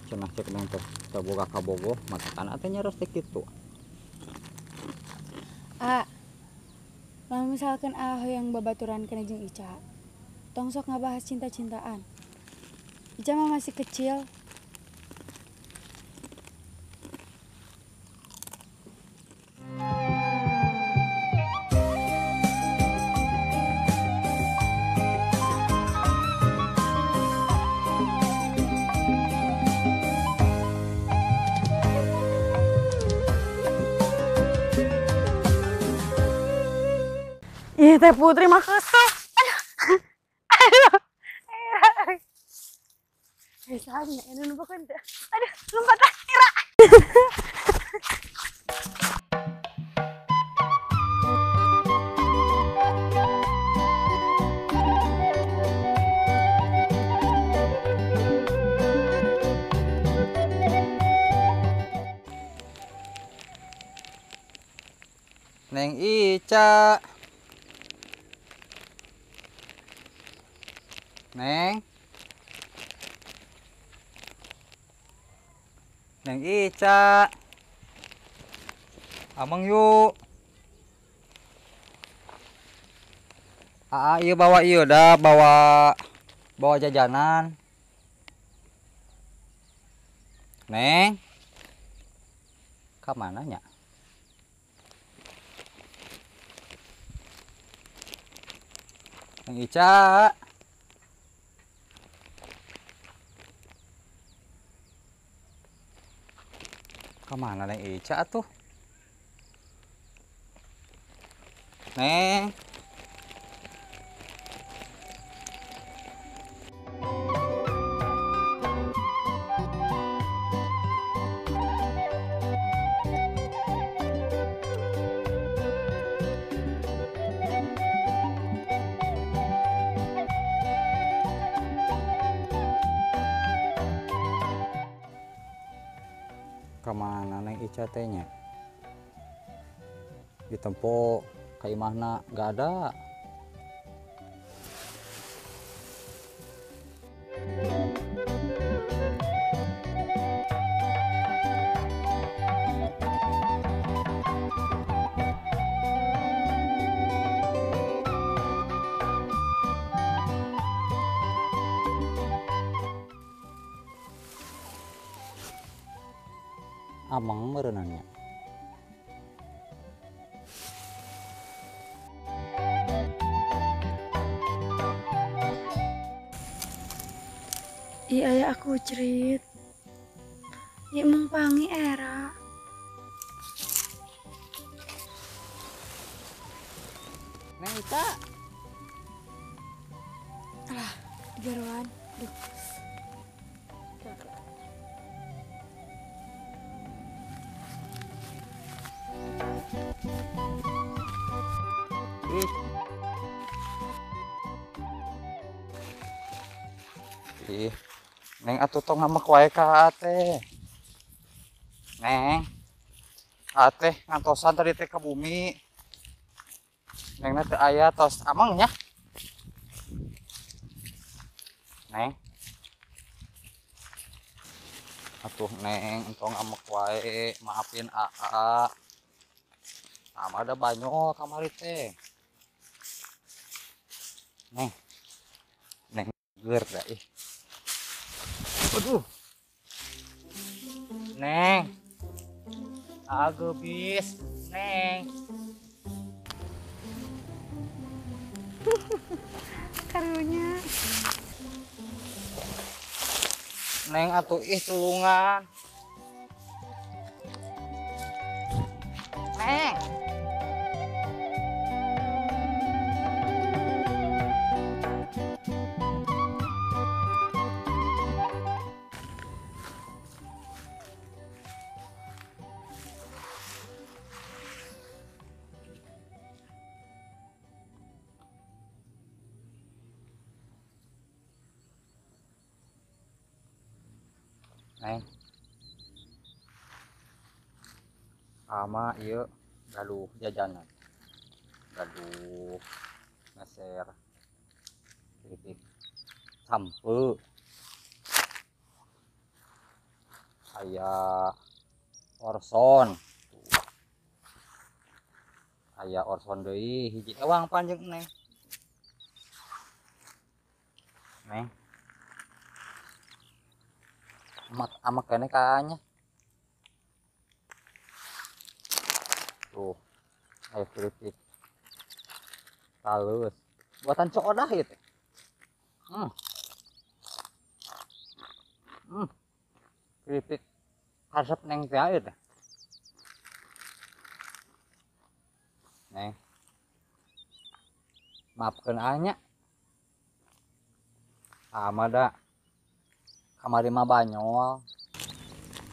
Cenah cek neng teh teu boga kabogoh matakan teh nyaros teh kitu. A, lamun misalkan A hoyong babaturan kana jeung Ica, tong sok ngabahas cinta-cintaan. Ica mah masih kecil. Ih, Teh Putri mah kesel. Aduh. Aduh. Eh, salahnya ini numpuk teh. Aduh, lompat ah, Ira. Neng Ica. Neng. Neng Ica. Amang yuk. Aa, iya bawa iya dah, bawa bawa jajanan. Neng. Ka mana nya? Neng Ica. Kemana Neng Ica tuh? Neng. Kemana Neng Ica teh-nya? Ditempo ka imahna gak ada. Amang merenangnya. Ih, ayah aku cerit. Ih, mung pangi era. Neng Ica. Alah, garuan. Duh. Ih. Ih, Neng atuh tong ngambek wae ka teh. Neng. Teh ngantosan tadi teh ke bumi. Neng teh aya tos amang nya. Neng. Atuh Neng entong ngambek wae, maafin aa. Sama ada banyol kamari teh. Neng. Neng ger dah ih. Aduh. Neng. Ageubis, Neng. Karunya. Neng atuh ih tulungan. Neng. Neng. Sama ieu gaduh jajanan. Gaduh meser keripik sampe. Aya orson. Aya orson deui hiji ewang panjang Neng. Neng. Amak kene kaanya. Tuh. Ayo keripik. Halus. Buatan cokodah ieu teh. Keripik karesep Neng teh ieu teh. Neng. Maafkeun anya. Ama da kamari mah banyol.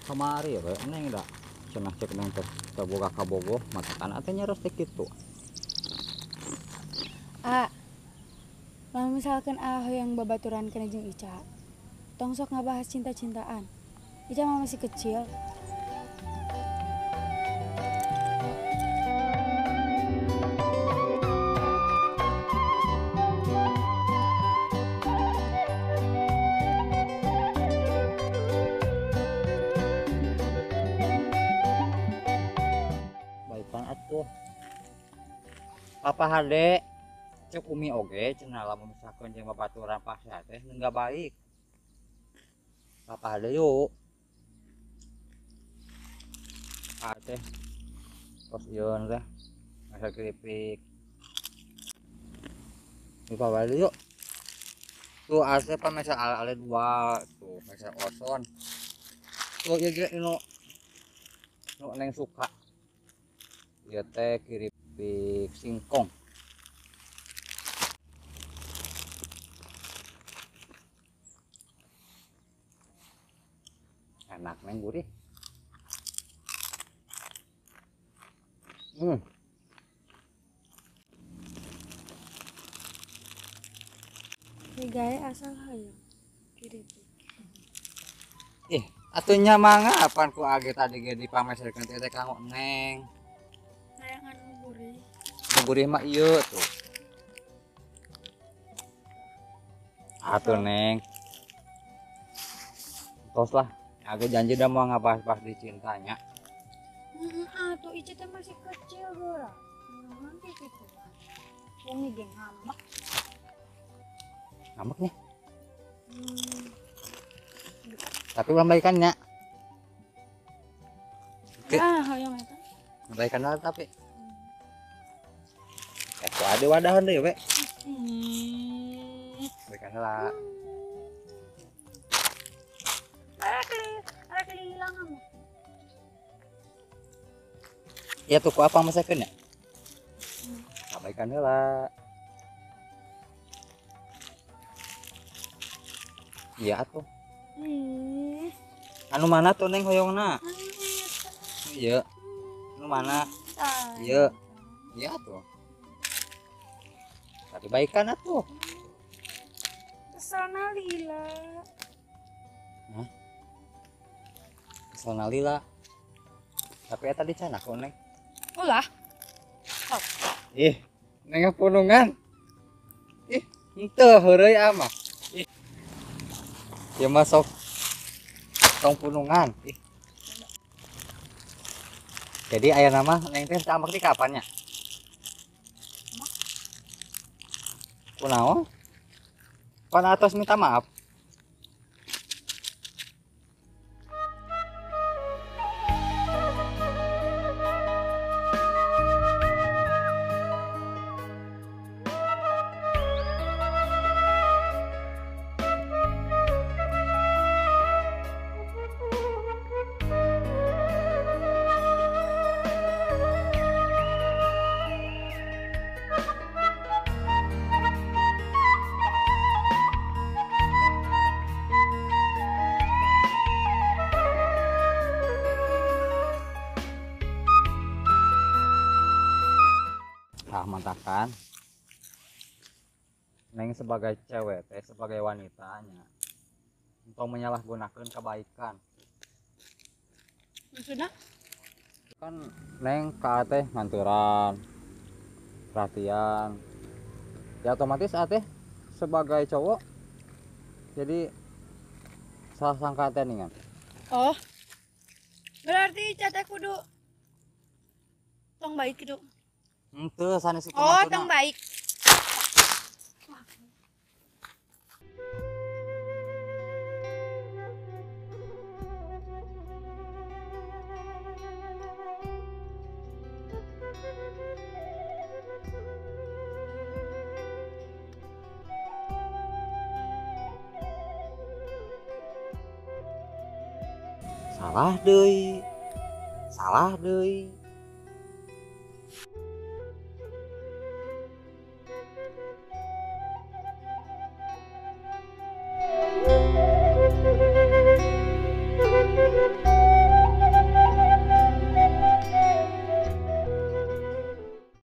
Kamari we Neng da. Cenah cek Neng teh teu boga kabogoh matakan ate nyaros teh kitu. A, lamun misalkan A hoyong babaturan kana jeung Ica, tong sok ngabahas cinta-cintaan. Ica mah masih kecil. Baikan atuh. Papa hade cek umi oge cenah lamun misalkan jeung babaturan pasea teh enggak baik. Papa hade yuk. Ah teh tos ieu teh masa keripik. Papa hade yuk. Tuh ase pamesa ale dua tuh mesa oson. Tuh ieu ge nu Neng suka. Ieu teh keripik singkong. Enak Neng gurih. Gae asal hayang keripik. Ih, atunya mangga apaan ku age tadi ge dipameserkeun teh kanggo Neng. Hayang anu gurih. Nu gurih mah ieu tuh. Atuh Neng. Tos lah, aku janji dah mau ngabahas-bahas di cintanya. Atuh Ica teh masih kecil geura. Nanti kitu. Wong ge ngambek. Ngambeknya. Tapi belum baikannya. Ah, hoyong eta. Baikan lah tapi. Ku ade wadahan deui we. Baikan lah. Arek hilang kamu. Ya tuh ku apa masakeun ya? Baikan heula. Iya atuh. Anu mana tuh Neng hoyongna? Iya. Anu mana? Iya. Iya tuh. Tadi baikan atuh. Kesel nalila. Hah? Kesel nalila. Tapi eta dicanak ku Neng. Ulah. Oh. Ih, Neng punungan. Ih, henteu heureuy amah. Ih. Ya masuk tong punungan. Ih. Jadi aya nama Neng teh ambek di kapannya? Kunaon? Pan atos minta maaf. Mantakan Neng sebagai cewek teh sebagai wanitanya untuk menyalahgunakan kebaikan. Maksudnya? Kan Neng ka teh nganturan perhatian ya otomatis teh sebagai cowok jadi salah sangka teh nih kan. Oh Berarti Ica teh kudu tong baik gitu. Henteu sanes itu Oh, maksudna. tong baik. Salah deui. Salah deui.